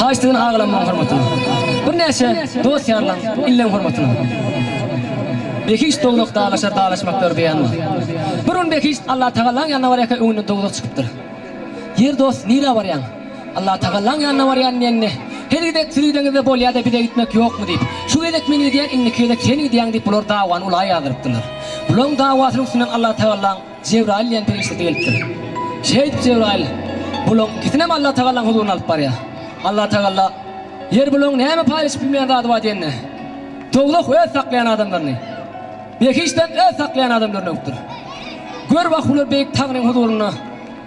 Haýyşt eden agalamyň hormatyna. Birnäçe dost-ýarlaň, illeň hormatyna. Behişt dowzah dalaşar dalaşmaklar beýan bar. Bir gün Behişt Allatagalaň ýanyna barýarka öňünden dowzah çykypdyr. Ýer dost nirä barýaň? Allatagalaň ýanyna barýan diýende, Her gezek siz gideňizde bolýa-da bize gitmek ýokmy diýip, şu gezek men gidýän indiki gezek sen gidýäň diýip bular dawany ula ýazdyrypdyrlar. Bulaň dawasynyň üstünden Allatagalaň Jebraýyl diýen perişdesi gelipdir. Şeýdip Jebraýyl bulaň ikisinem Allatagalaň huzuryna alyp barýar. Allatagala, Ýer bulaň näme paýlaşyp bilmeýän zady bar diýende, Dowzah öz saklaýan adamlaryny, behişdem öz saklaýan adamlaryny öwüpdir. Gör wah bular beýik Taňryň huzurynda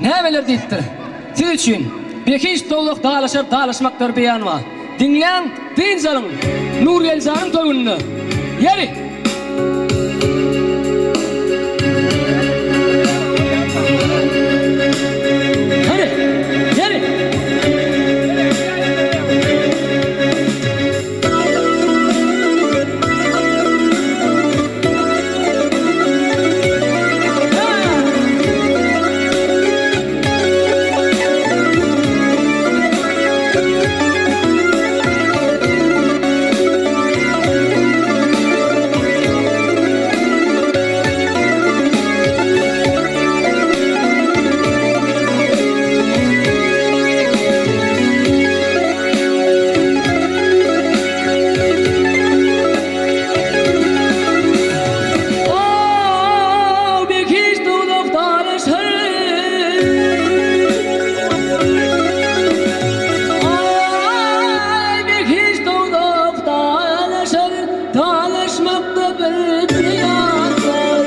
nämeler diýipdir. Siz üçin behişt dowzah dalaşar dalaşmaklar beýan bar. Diňläň, dynç alyň Nurgeljanyň toý gününde. Ýeri! Hany! Ýeri! O behişt dowzahdan Aý behişt dowzah dalaşar, Dalaşmakda bir beýan bar.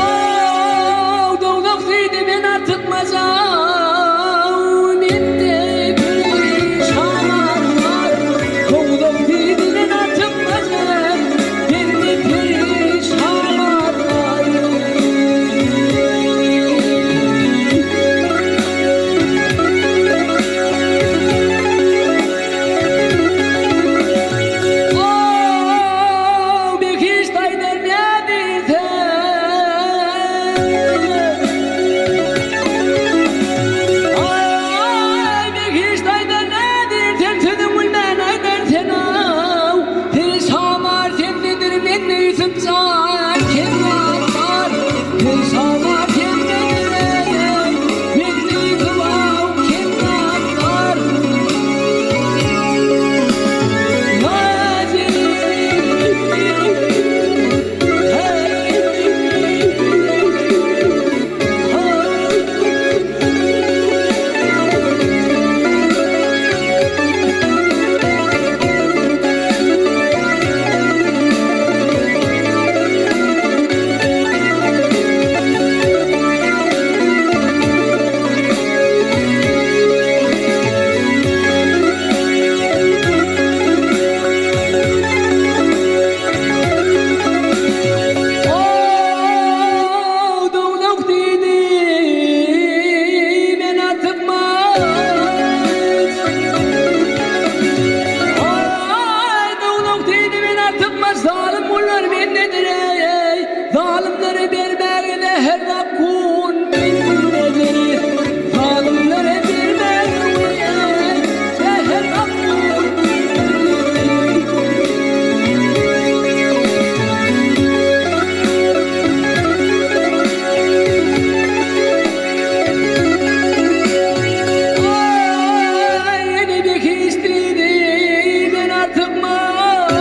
Ow dowzah diýdi men artykmaja, Mende perişanlar bar. Dowzah diýdi men artykmaja, Mende perişanlar bar. Ow behişt aýdar nä diýseň. Aý behişt aýdar nä diýseň sözüň bilmän aýdar sen-aw. Perişamar sendedir mende Ýusup jan kerwan bar. Perişamar sendedir eý mende Ýusup-aw kerwan bar. Ow, dowzah diýdi, men artykmaç. Aý, dowzah diýdi, men artykmaç, zalym gullar mendedir-eý, zalymlara bermäge zäher zakgun mendedir. Zalymlara bermäge zäher zakgun mendedir. Aý, ene behişt diýdi, men artykmaç.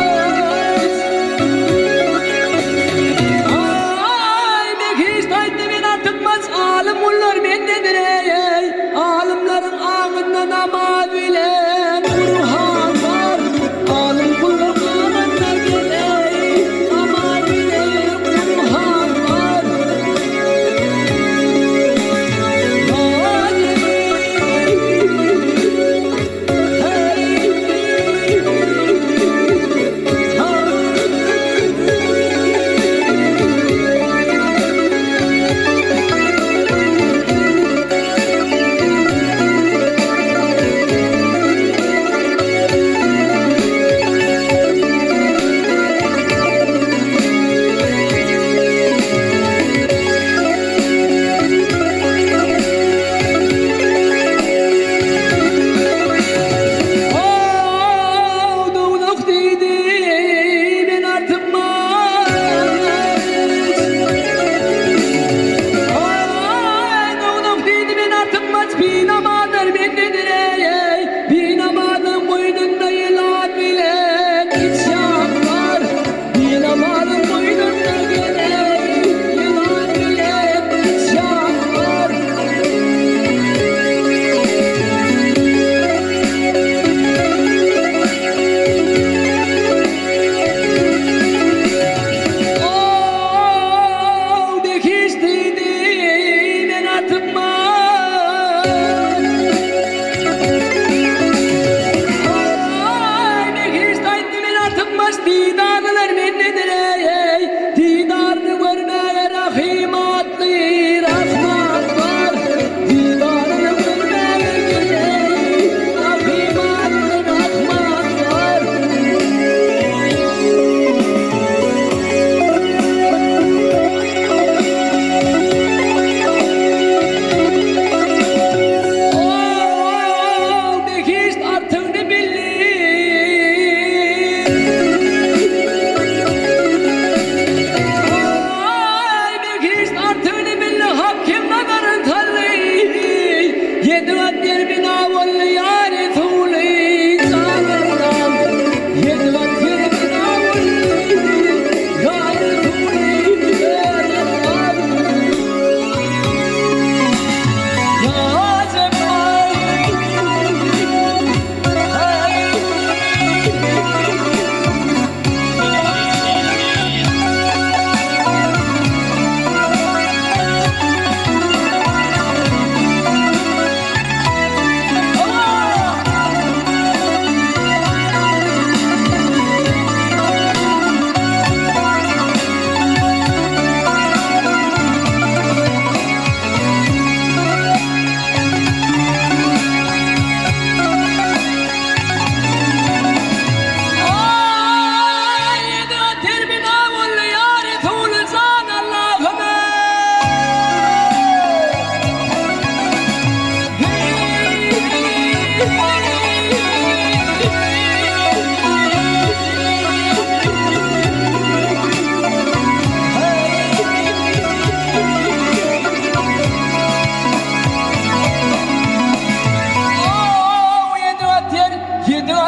Aý, behişt aýtdy, men artykmaç, alym gullar mendedir-eý, alymlaryň aňynda namaz bilen Gurhan bar, alym gullaryň aňynda gel-eý, namaz bilen Gurhan bar. Hey!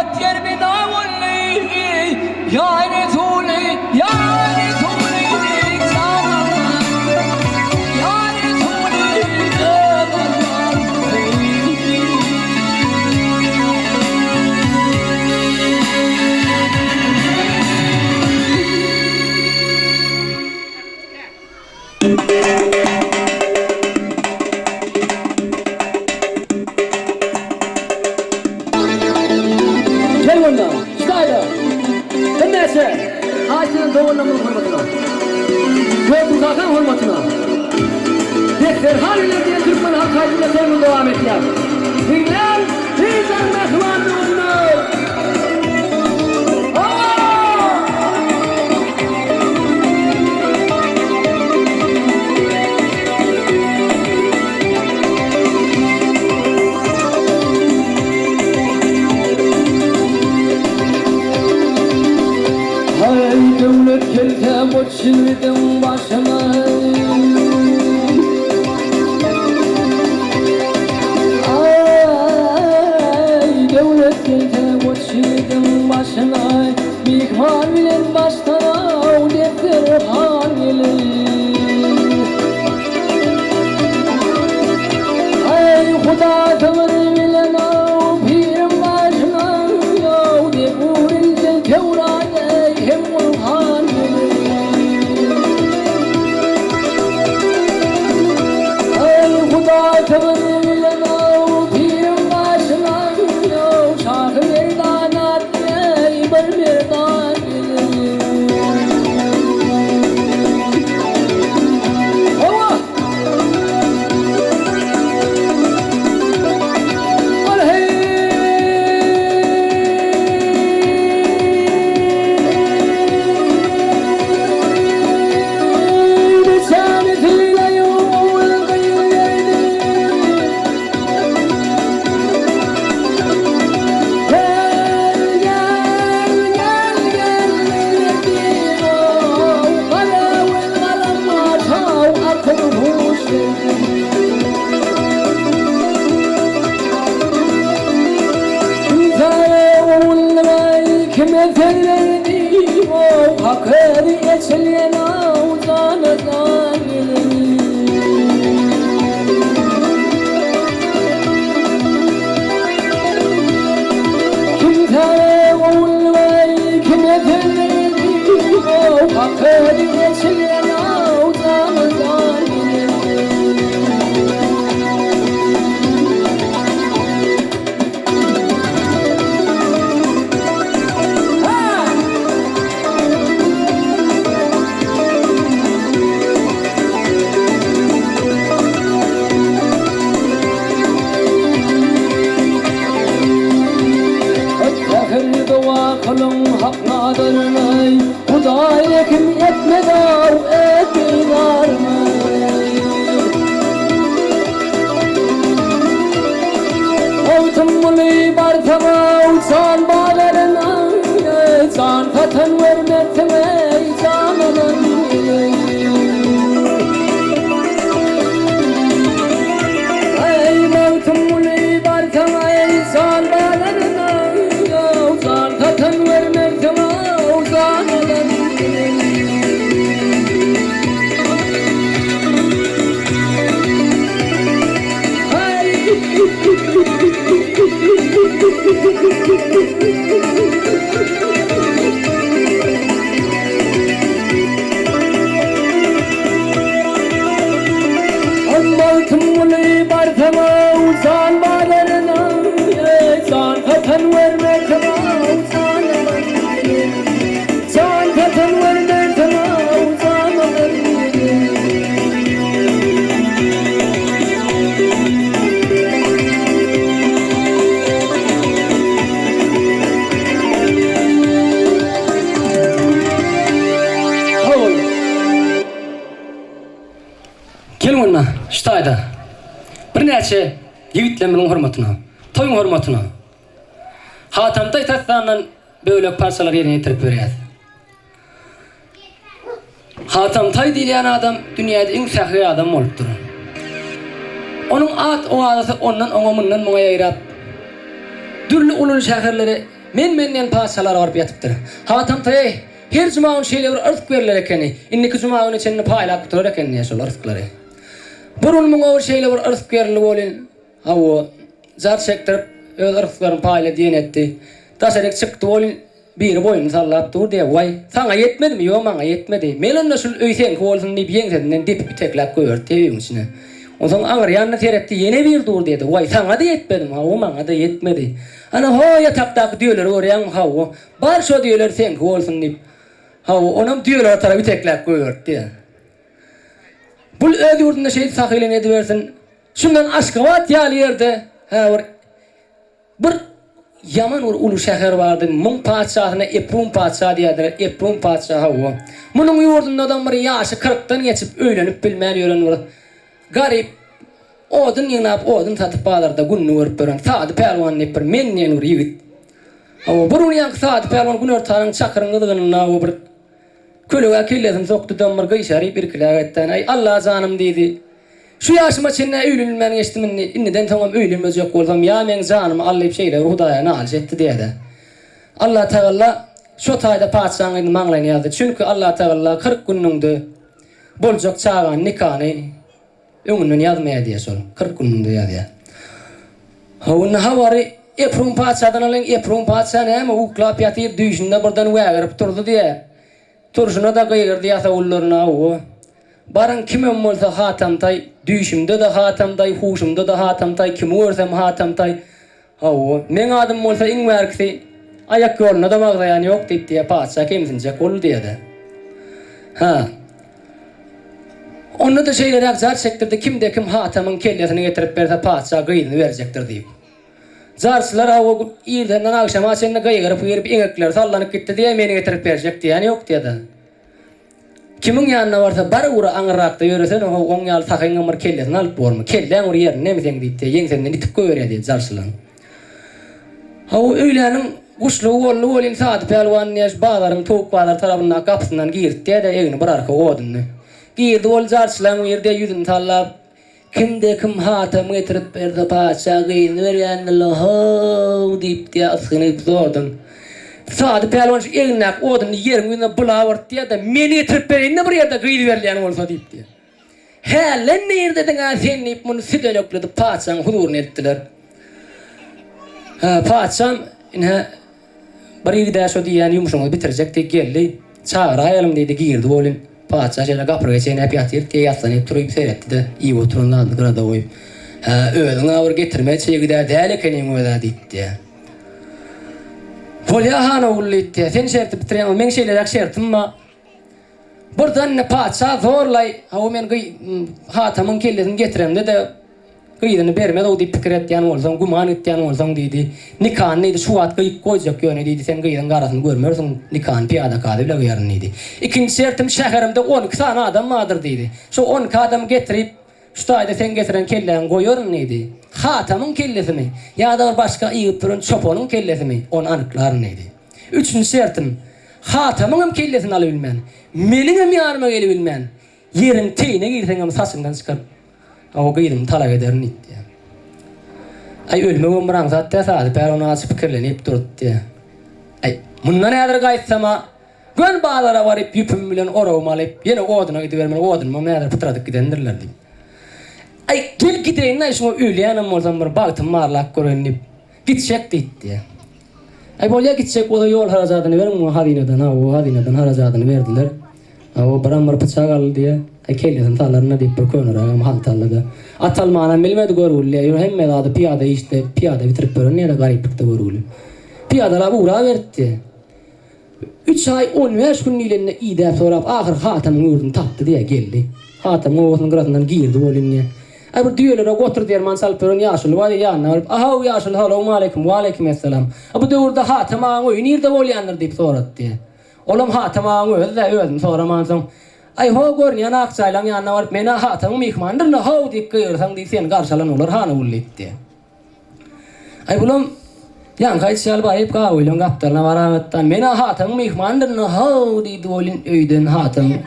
ýat ýer bina boldy, Ýa Resuly, ýa Resuly, jan Allah, Ýa Resuly, jan Allah. Gel onda, ştaýda. Birnäçe aýsynyň doganlarynyň hormatyna. Göküm kakaň hormatyna. Desterhan bilen diýen türkmen halk aýdymyna toýumyz dowam etýär. Diňläň, Gyzlaryň mähriban doganlar! Hawa! Haý, döwlet gelse goç ýigidiň başyna. Aý, döwlet gelse goç ýigidiň başyna, Myhman bilen başdan-aw desterhan geler. Aý, Huda töwri bilen-aw piriň başyna, Ýow, zebur ilden Töwrat, eý, hem Gurhan geler. Aý, Huda töwri bilen-aw piriň başyna, Ýow, şahy merdan atly, eý, bir merdan geler. Hawa! Ol heý! Biçäni sylaýyn ogul gyz berdi. Gel, gel, gel, gel, Medine-ow, Garagöz galam aşaw akyl huş berdi. Kimsä ogullygy kime sözlerdi, ow, Hak özi eçilýän-ow, jana jan geler. Kimsä ogullygy kime sözlerdi, ow, Hak özi eçilýän-ow, jana jan geler. Säher doga kylyň Hak nazaryna, Hudaý rehim etmez-ow etdigaryna. Magtymguly barsaň-ow jan bazaryna, Jan satan görmersiň eý jan alan Eý Magtymguly barsaň eý jan bazaryna, Jan satan görmersiň-ow jan alan Magtymguly barsaň-ow jan bazaryna, Jan satan görmersiň-ow jan alan Jan satan görmersiň-ow jan alan. Sag boluň. Geliň onda şu taýda birnäçe ýigitlerimiziň hormatyna, toýuň hormatyna Hatamtaý tasdandan bölek parçalary ýerine ýetirip berýäs. Hatam Taý diýilýän adam dünýäde iň sähri adam bolupdyr. Onuň at-owazasy ondan oňa, mundan muňa ýaýrap, dürli uly şäherlere. Men-men diýen patyşalara baryp ýatypdyr. Hatam Taý her juma güni şeýle bir yrsg berler ekeni, indiki juma güne çenli paýlap gutarar eken diýýär şol yrsglary. Bir gün muňa bir şeýle bir yrsg berildi welin, hawa, jar çekdirip, öz yrsglaryny paýla diýen etdi. Daşaryk çykdy welin, Biri boýnuny sallap dur diýýär, Waý, saňa ýetmedimi? Ýok, maňa ýetmedi. Men onda şul öý seňki bolsun diýip, ýeňsesinden depip itekläp goýberdi diýýär öýüň içine. Onsoň aňry ýanyna seretdi, ýene biri dur diýdi. Waý, saňa-da ýetmedimi? Hawa, maňa-da ýetmedi. Ana, ho, ýatakdaky düýeleri görýäňmi? Hawa. Bar, şo düýeler seňki bolsun diýip, hawa, onam düýelere tarap itekläp goýberdi diýýär. Bul öz ýurdunda şeýdip sahylygyny edibersin. Şundan Aşgabat ýaly ýerde, hä, bir Bir ýaman bir uly şäher bardy, muň patyşasyna Eprum patyşa diýerdiler, Eprum patyşa, hawa. Munuň ýurdundadam bir ýaşy kyrkdan geçip, öýlenip bilmän ýören bir garyp, odun ýygnap, odun satyp bazarda gününi görüp ýören Sady pälwan diýip bir men diýen bir ýigit. Hawa, bir gün ýaňky Sady pälwan günortanyň çakyryň gyzgynynda hawa bir kölegä kellesini sokdy-da bir gyşaryp irkiläp etdän, Aý, Alla janym diýdi. Şu ýaşyma çenli-ä öýlenilmän geçdim indi, indiden soňam öýlenmejek bolsam, ýa meň janymy al diýip şeýle bir Hudaýa nalyş etdi diýýär-de. Allatagalla şo taýda patyşaň gyzyny maňlaýyna ýazdy. Çünki Allatagalla 40 günüňde boljak çagany, nikany öňünden ýazmaýar diýýär şol. 40 günüňde ýazýar. Hawa, indi habary Eprum patyşadan alyň. Eprum patyşa näme, uklap ýatyr, düýşünde birden wägirip turdy diýýär. Turşuna-da gygyrdy ýasawullaryna, Hawa. Baryň kimem bolsa Hatamtaý, düýşümde-de Hatamtaý, huşumda-da Hatamtaý, kimi görsem Hatamtaý. Hawa, meň adym bolsa iň bärkisi, aýak ýolunda-da magzaýan ýok diýip diýýär, patyşa kemsinjek boldy diýýär-de. Hä. Onda-da şeýleräk jar çekdirdi, kimde-kim Hatamyň kellesini getirip berse, patyşa gyzyny berjekdir diýip. Jarçylar hawa irdenden agşama çenli gygyryp-gygyryp eňekleri sallanyp gitdi diýýär, meni getirip berjek diýýän ýok diýýär-de. Kimiň ýanyna barsa, bar ugra aňyrrakda ýöresene how, oň ýaly sahyňam bir kellesini alyp bormy, kelläň bir ýerindemi seň diýip diýýär, ýeňsenden itip goýberýär diýýär jarçylaň. Hawa, öýläniň guşlugy boldy welin Sady pälwan diýýär, şu bazaryň towuk bazar tarapyndaky gapysyndan girdi diýýär-de, egni bir arka odundy. Girdi ol jarçylaň biri diýýär, ýüzüni sallap. Kimde kim hatam getirip berse patyşa gyzyny berýändir-le how diýip diýýär ysgyny gidip zordan. Sady pälwan şu egnindäki oduny ýeriň ýüzüne bulap urdy diýýär-de, Meni getirip bereýin-de bir ýerde gyz berilýän bolsa diýip diýýär. Hälden nirdediň-ä sen diýip muny südenekledip patyşaň huzuryna eltdiler. Hä, patyşam ine Bir ýigid-ä şo diýýän ýumşuňyzy bitirjek diýip geldi. Çagyraýalym diýdi, girdi welin, patyşa şeýle gapyrga çeýnäp ýatyr diýe ýassanyp turyp seretdi-de, iýip oturan zadyny gyrada goýup, Hä, özüň-ä bir getirmeçe ýigid-ä däl ekeniň öz-ä diýipdi diýýä. Bolýa han ogul diýipdi diýýä, sen şerti bitirýäň, meň şeýleräk şertim bar. Birden indi patyşa zorlaý, hawa men gyý, Hatamyň kellesini getiremde-de, Gyzyny bermez-ow diýip pikir etýän bolsaň, güman etýän bolsaň diýdi. Nikany diýdi, şu wagt gyýyp goýjak, ýöne diýdi, sen gyzyň garasyny görmersiň, nikany pyýada kazy bile gyýaryn diýdi. Ikinji şertim, şäherimde 12 sany adam bardyr diýdi. Şo 12 adamy getirip, şu taýda seň getiren kelläňi goýaryn diýdi. Hatamyň kellesimi, ýa-da bir başga ygyp duran çopanyň kellesimi, ony anyklaryn diýdi. Üçünji şertim, Hatamyňam kellesini alybilmän, meniňem ýanyma gelibilmän, Ýeriň teýine girseňem saçyňdan çykaryp, o gyzymy talak ederin diýipdi. Aý, ölmegem bir aňsat däl, Sady pälwan azajyk pikirlenip durdy diýýär. Aý, mundan häzir gaýtsam-a, göni bazara baryp, ýüpüm bilen oragymy alyp, ýene oduna gidibermeli, odunymam häzir pytradyp gidendirler diýip. Aý, gel gideýin-aý, şuňa ölýänem bolsam bir bagtymy barlap göreýin diýip, gitjek diýipdi. Aý, bolýa, gitjek bolsa ýol harajadyny beriň muňa hazynadan, hawa, hazynadan harajadyny berdiler. Hawa, biram bir pyçak aldy diýýä. Aý, kellesini salaryn-a diýip, bir könerägem halta aldy-da. At almanam bilmedi görgüli diýýä. Ýöne hemme zady pyýada işde, pyýada bitirip ýören diýýä-de garyplykda görgüli. Pyýadalap ugraberdi diýýä. Üç aý on bäş gün diýlende idäp sorap, ahyr Hatamyň ýurduny tapdy diýýä, geldi. Hatamyň obasynyň gyrasyndan girdi welin diýýä. Aý, bir düýelere gotur derman çalyp ýören ýaşuly bar diýýä, ýanyna baryp, Ahaw, ýaşuly, salowmaleýkim, waleýkim essalam. A bu döwürde Hatam agaň öýi nirde bolýandyr diýip sorady diýýä. Olam Hatam agaň özi-dä, özüni soramansoň, Aý, ho, görünýän ak jaýlaň ýanyna baryp, Men-ä Hatamyň myhmanydyryn-a, how diýip gygyrsaň diýip, seni garşy alan bolar, Hanagül diýipdi. Aý, bulam ýaňky aýdyşy ýaly baryp, Gawulyň gapdalyna baragatdan, Men-ä Hatamyň myhmanydyryn-a, how diýdi welin, öýden Hatamyň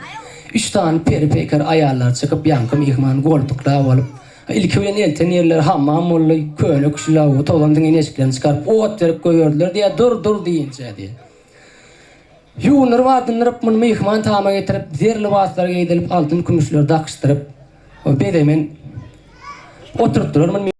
üç sany peri-peýker aýallary çykyp, ýaňky myhmany goltuklap alyp. Ilki bilen elten ýerleri hammam boldy. Köne kişiler tozan siňen eşiklerini çykaryp, ot berip goýberdiler diýýär, dur, dur diýinçä diýýär. Ýuwundyryp artyndyryp, muny myhman tama getirip, zer lybaslar geýdirip, altyn-kümüşler dakyşdyryp, bezemen oturtdylar muny.